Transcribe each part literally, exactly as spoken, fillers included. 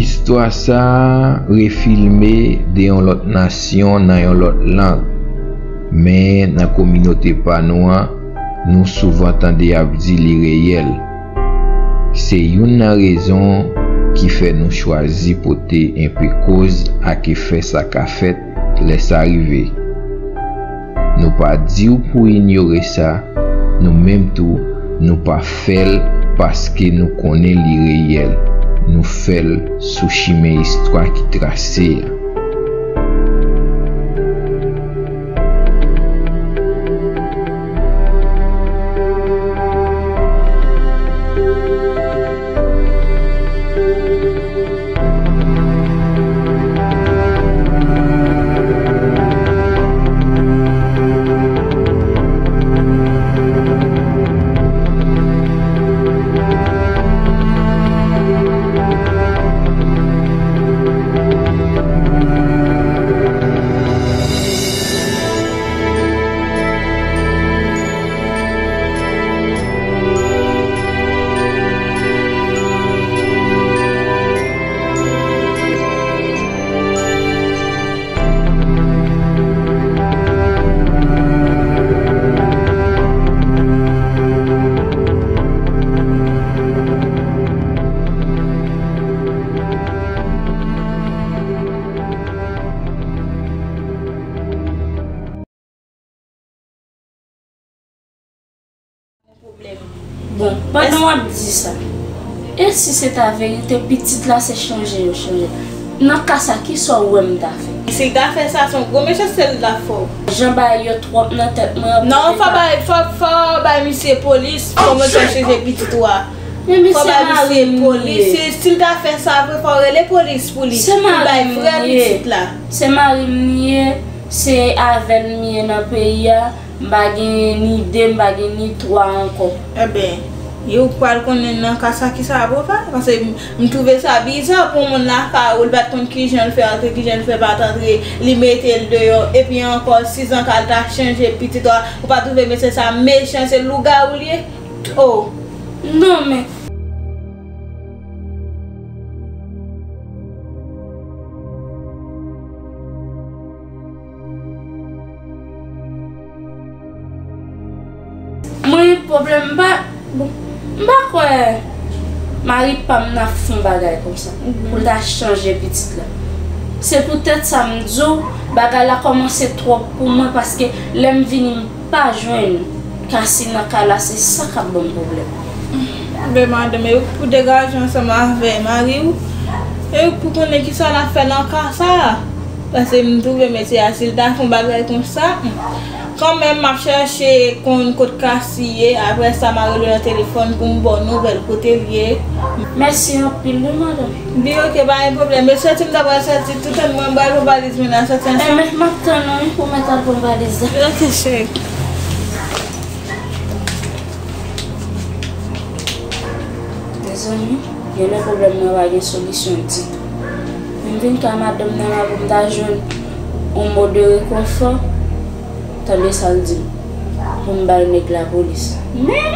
Istwa sa a refilme de yon lòt nasyon nan yon lòt lang, men nan kominote pa nou an, nou souvan tande y ap di li reyèl. Se youn nan rezon ki fè nou chwazi pote enpe koz ak efè sa ka fèt lè sa rive. Nou pa di w pou w inyore sa, nou menm tou, nou pa fè l paske nou konnen li reyèl. Nou fè l sou chimen istwa ki trase a. Bon, pandan w ap di sa, e si se ta verite, pitit la se chanje yo chanje? Nan ka sa, kisa w wè m ta fè? Si l ta fè sa, se yon gwo mechanste l ta fè w. Jan bagay yo twòp nan tèt mwen. Non, fò bay, fò, fò bay misye polis, fò mwen fè chanje pitit ou a. Men misye mari m li ye. Si, si l ta fè sa vre, fò w rele polis pou li. Pou l bay vrè pitit la. Se mari m li ye, se avè l m ye nan peyi a. M pa gen ni de, m pa gen ni twa ankò. Enben, e ou k pral konnen nan ka sa kisa ap fè. Paske m, m twouve sa biza pou yon moun lakay ou, li pa t konn kijan l fè antre, kijan l fè pa t antre, li mete l deyò. Epi ankò, sizanka l ta chanje pitit ou a, ou pa twouve mesye sa mechan, se lougawou l ye? Oh! Non, men. Mwen, pwoblèm m pa, bon, m pa kwè mari pa m nan fè yon bagay konsa pou l ta chanje pitit la. Se poutèt sa m di w, bagay la kòmanse twòp pou mwen, paske lè m vini, m pa jwenn Kasi nan kay la, se sa k ap ban m pwoblèm. Ben madanm, e ou k pou degaje ansanm avè mari w, e ou k pou konnen kisa l ap fè nan ka sa a. Paske m twouve mesye a, si l ta fè yon bagay konsa, hmm. Kanmenm, m ap chèche konn kot Kasi ye, apre sa, m a rele w nan telefòn pou m ba w nouvèl kote l ye. Mèsi anpil wi, madanm. Bi, oke, pa gen pwoblèm. E sòti m ta pral sòti, tou tann mwen, m pral pran valiz mwen nan sòti ansanm. Enben, m ap tann ou wi, pou w mèt al pran valiz la. Oke, cheri. Mezanmi, genlè pwoblèm nan pa gen solisyon ditou. M vin ka madanm nan la pou m ta jwenn yon mo de rekonfò. Tande sa l di m. Pou m bay nèg lapolis. Men!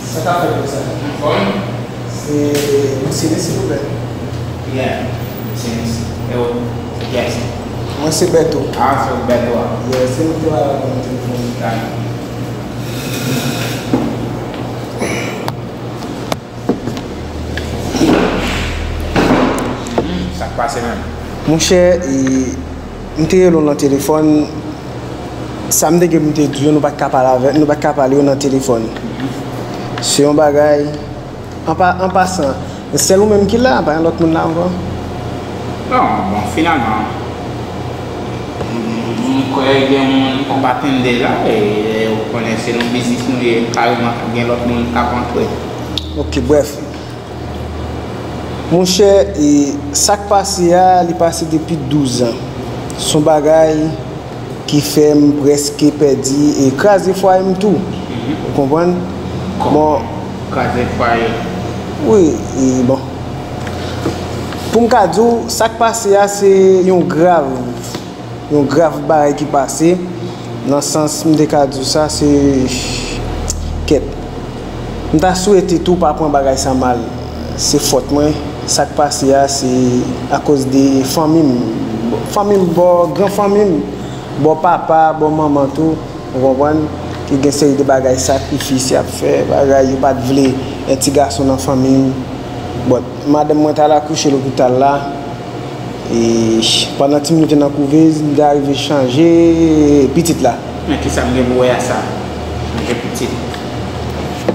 Sa k ap fèt konsa? Anfòm? Se Mesye Nisi, silvouplè. Yeah, Mesye Nisi. E ou? Yes. Mwen se Bèto. Ah, se ou Bèto a? Yeah, se nou ki te pale avè w nan telefòn. Dakò. Sa k pase menm? Monchè, e, m te rele w nan telefòn. Sa m te gen pou m te di w, nou pa t ka pale avè, nou pa t ka pale yo nan telefòn. Se yon bagay, an pa, an pasan, sèl ou menm ki la, pa gen lòt moun la ankò? Non, bon, finalman, m, m kwè gen moun ou pa tande la, e, e ou konnen se nan biznis nou ye, kareman gen lòt moun k ap antre. Ok, brèf. Monchè, e, sa k pase a, li pase depi douz an. Se yon bagay ki fè m prèske pèdi e kraze fwaye m tou. Ou konprann? Bon. Kraze fwaye? Wi, e bon. Pou m ka di w, sa k pase a, se yon grav, yon grav bagay ki pase. Nan sans m te ka di w sa, se kèt. M ta swete tou pa pran bagay sa mal. Se fòt mwen. Sa k pase a, se akoz de fanmi m. Fanmi m, bò gran fanmi m, bò papa, bò manman tou, ou konprann, ki gen seri de bagay, sakrifis y ap fè, bagay yo pa t vle, yon ti gason nan fanmi m. But, madanm mwen t al akouche lopital la, e pandan ti m te nan kouvèz, m te arive chanje pitit la. Men kisa m gen pou wè a sa? Chanje pitit.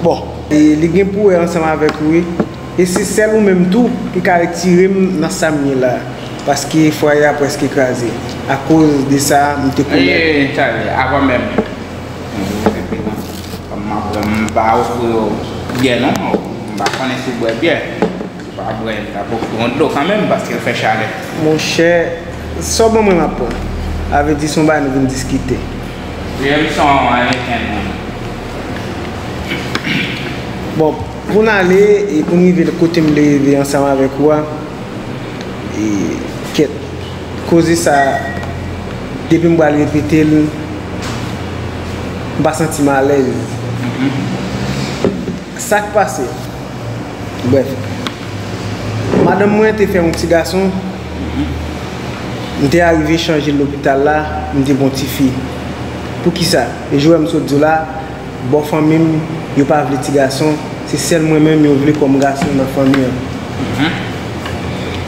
Bon, e li gen pou wè ansanm avèk ou, wi. E se sèl ou menm tou ki ka retire m nan sa m ye la. Paske fwaye a prèske kraze. Akoz de sa, m te komèt. Ey, Charlie, avan menm. M pa ofri w byè non. M pa konnen si w bwè byè. Ou pa bwè, m t ap ofri w yon dlo kanmenm, paske l fè chalè. Monchè, sa w ban mwen m ap pran. A vle di se yon bagay nou vin diskite. Wi, m se yon Ameriken, mwen. Bon, pou n ale, e pou n rive kote m vle rive ansanm avèk ou a, e kèt, koze sa, depi m pral repete l, m pa santi m alèz. Sa k pase? Brèf, madanm mwen te fè yon ti gason, m te arive chanje l lopital la, m te gen yon ti fi. Poukisa? E jan m sot di w la, bò fanmi m, yo pa vle ti gason, se sèl mwen menm yo vle kòm gason nan fanmi an.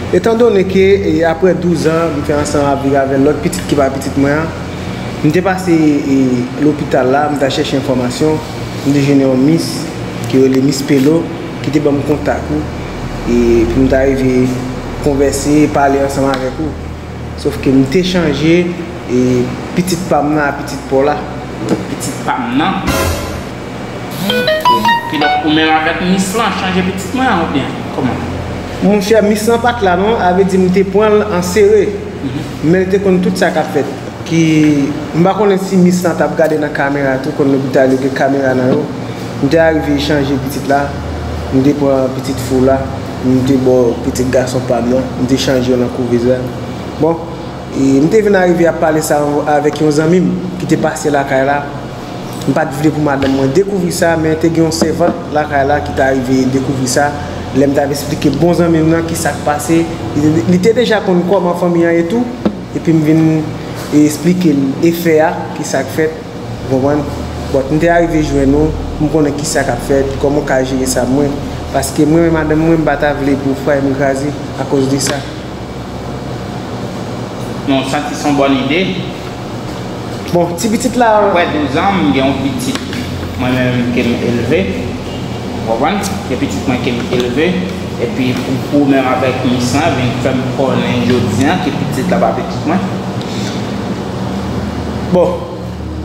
Etandone ke, e, apre douz an, m fè ansanm ap viv avè lòt pitit ki pa pitit mwen an, m te pase, e, lopital la, m t al chèche enfòmasyon, m te jwenn yon mis ki rele Mis Pelo, ki te ban m kontak ou, e pou m ta rive konvèse, pale ansanm avèk ou. Sòf ke m te chanje, e, pitit pa m nan a pitit pa w la. Pitit pa m nan? Kidonk, ou menm avèk mis lan chanje pitit mwen an, oubyen kòman? Monchè, mis lan pa t la non, a vle di m te pran l an sere. Men l te konn tout sa k ap fèt. Ki, m pa konnen si mis lan t ap gade nan kamera tou, konn lopital yo gen kamera nan yo. M te arive chanje pitit la, m te pran pitit fi w la, m te ba w pitit gason pa m nan, m te chanje yo nan kouvèz la. Bon, e m te vin arive ap pale sa avèk yon zanmi m ki te pase lakay la. M pa t vle pou madanm mwen dekouvri sa, men te gen yon sèvant lakay la ki t arive dekouvri sa. Lè m t ap esplike bon zanmi m nan kisa k pase, li, li te deja konn kòman fanmi an ye tou, epi m vin esplike l efè a, kisa k fèt, ou konprann? But m te arive jwenn ou, m konnen kisa k ap fèt, kòman w ka jere sa pou mwen. Paske mwen menm madanm mwen, m pa ta vle pou fwaye m kraze akoz de sa. Non, santi se yon bòn ide. Bon, ti pitit la. Apre douz an, m gen yon pitit mwen menm ke m elve. Ou konprann? Gen pitit mwen ke m elve. Epi pou, pou menm avèk mis lan, vin fè m konnen jodi an ke pitit la pa pitit mwen. Bon,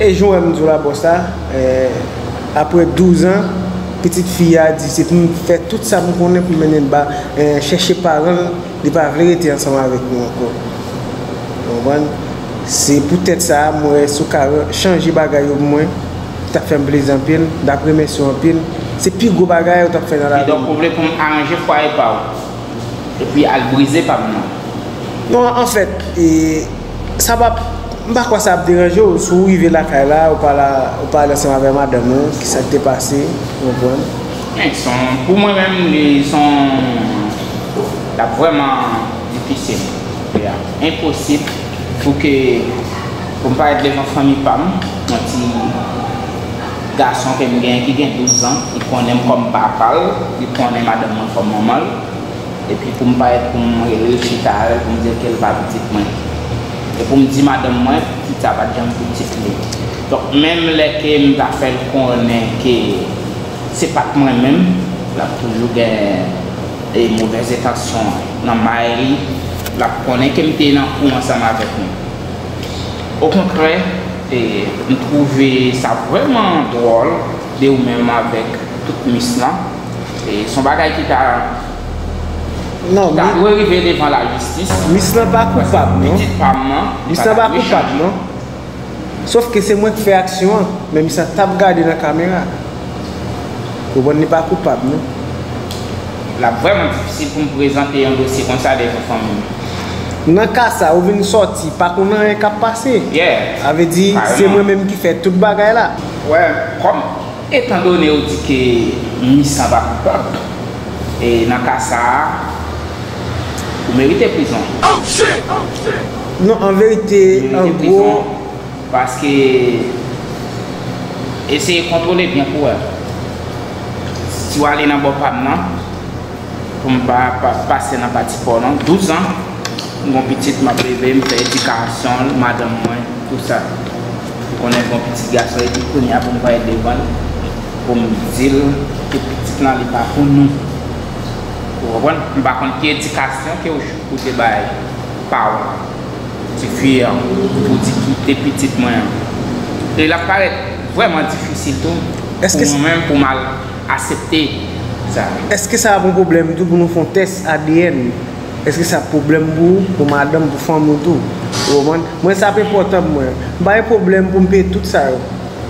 e jan w wè m di w la, bòs la, eh, apre douz an, pitit fi a di se pou m fè tout sa m konnen pou m mennen l ba, eh, chèche paran l. Li pa vle rete ansanm avèk nou ankò. Ou konprann? Se poutèt sa a, m wè si w ka chanje bagay yo pou mwen, t ap fè m plezi anpil, m t ap remèsye w anpil. Se pi gwo bagay ou t ap fè nan lavi m. Kidonk, ou vle pou m aranje fwaye pa w, epi al brize pa m nan? Non, anfèt, e, sa p ap, m pa kwè sa ap deranje w. Si w rive lakay la, ou pale, ou pale ansanm avèk madanm ou, kisa k te pase, ou konprann? Men, se yon, pou mwen menm, li se yon, l ap vrèman difisil. Li enposib pou ke, pou m parèt devan fanmi pa m, yon ti gason ke m genyen ki gen douz an, li konnen m kòm papa l, li konnen madanm mwen kòm manman l. Epi pou m parèt pou m rele l chita avè l pou m di l ke l pa pitit mwen. E pou m di madanm mwen, pitit sa pa t janm pitit li. Donk, menm lè ke m ta fè l konnen ke se pa t mwen menm, l ap toujou gen, e, movèz entansyon nan may li, l ap konnen ke m te nan kou ansanm avèk nou. Okontrè, e, m twouve sa vrèman dwòl de ou menm avèk tout mis lan. E, se yon bagay ki ta, non, ki ta dwe rive devan lajistis. Mis lan pa koupab, non. Pitit pa m nan, li pa ta dwe chanje. Mis lan pa koupab, non. Sòf ke se mwen k fè aksyon an, men mis lan t ap gade nan kamera. Ou konprann, li pa koupab, non. L ap vrèman difisil pou m prezante yon dosye konsa devan fanmi m. Nan ka sa, ou vin sòti, pa konn anyen k ap pase. Yeah. Sa vle di, se mwen menm ki fè tout bagay la. Wè, kòm, etandone ou di ke mi san pa koupab, e nan ka sa a, ou merite prizon. Non, an verite, an gwo, paske eseye kontwole byen pou wè. Si w ale nan bò pa m nan, pou m pa pase nan pati pa w non. Douz an, m gon pitit, m ap leve, m fè edikasyon l, madanm mwen, tou sa. Ou konnen m gon pitit gason, epi kounye a pou m pale devan l, pou m di l ke pitit lan li pa pou nou. Ou konprann? M pa konn ki edikasyon ke ou te bay pa w, tifi an, pou di kite pitit mwen an. E l ap parèt vrèman difisil tou pou mwen menm pou m al aksepte sa. Èske sa ap yon pwoblèm tou pou nou fè yon tès A D N? Èske sa ap pwoblèm pou ou, pou madanm, pou fanmi w tou? Ou konprann? Mwen sa ap enpòtan pou mwen. M pa gen pwoblèm pou m peye tout sa yo.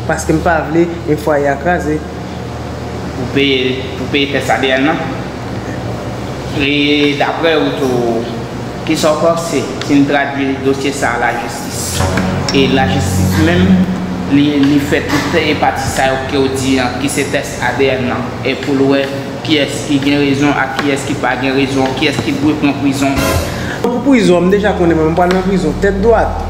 Paske m pa vle yon fwaye a kraze. Pou peye, pou peye tès A D N nan? E daprè ou tou, kisa w panse si n tradui dosye sa a lajistis? E lajistis menm, li, li fè tout e pati sa yo ke w di an, ki se tès A D N nan, e pou l wè kiyès ki gen rezon ak kiyès ki pa gen rezon, kiyès ki dwe pran prizon. Pou prizon, m deja konnen mwen, m pral nan prizon tèt dwat.